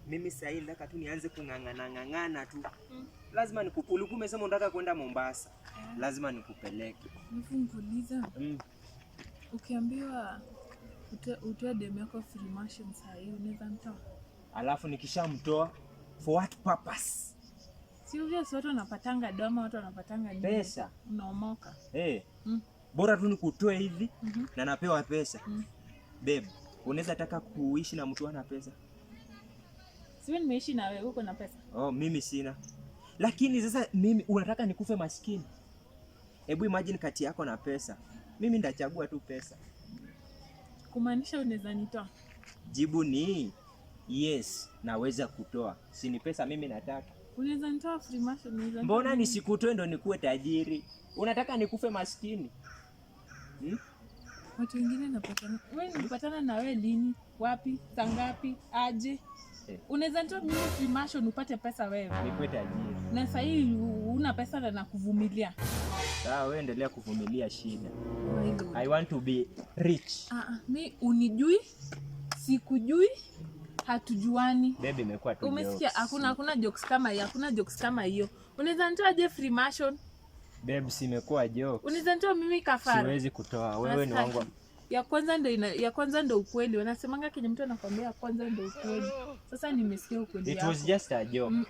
Mimi sasa hivi nataka tu nianze kung'ang'ana ng'ang'ana tu. Lazima ulikuwa umesema unataka kwenda Mombasa. Lazima nikupeleke. Alafu nikuuliza, ukiambiwa utoe demu yako Freemason saa hii, unaweza mtoa? Alafu nikishamtoa, for what purpose? Si obvious watu wanapatanga doma, watu wanapatanga nini? Pesa. Unaomoka. Eh. Bora tu nikutoe hivi na napewa pesa. Babe, unaweza taka kuishi na mtu ana pesa? Si wewe nimeishi na wewe, uko na pesa. Oh, mimi sina. Lakini sasa mimi unataka nikufe maskini? Hebu imagine kati yako na pesa. Mimi ndachagua tu pesa. Kumaanisha unaweza nitoa? Jibu ni yes, naweza kutoa. Si ni pesa mimi nataka. Unaweza nitoa Freemason, unaweza nitoa Mbona mimi? nisikutoe ndo nikuwe tajiri? Unataka nikufe maskini? Watu wengine napatana. Wewe nilipatana na wewe lini? Wapi? Saa ngapi? Aje? Unaweza nitoa mimi Freemason upate pesa wewe. Nikuwe tajiri. Na sasa hii una pesa na nakuvumilia. Sawa, wewe endelea kuvumilia shida. My God. I want to be rich. Mi unijui, sikujui, hatujuani. Baby, imekuwa tu Umesikia? jokes. Hakuna jokes kama hiyo, hakuna jokes kama hiyo. Unaweza nitoa je Freemason? Babe, si imekuwa jokes. Unaweza nitoa mimi kafara? Siwezi kutoa. Wewe ni Unasikia? wangu. Ya kwanza ndo ukweli. Wanasemanga kenye mtu anakwambia ya kwanza ndo ukweli. Sasa nimesikia ukweli It yako. was just a joke. No,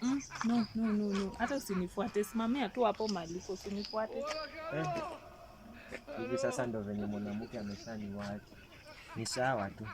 no, no, no. Hata usinifuate. Simamia tu hapo malipo, usinifuate. Hivi sasa ndo venye mwanamke ameshaniwacha. Ni sawa tu.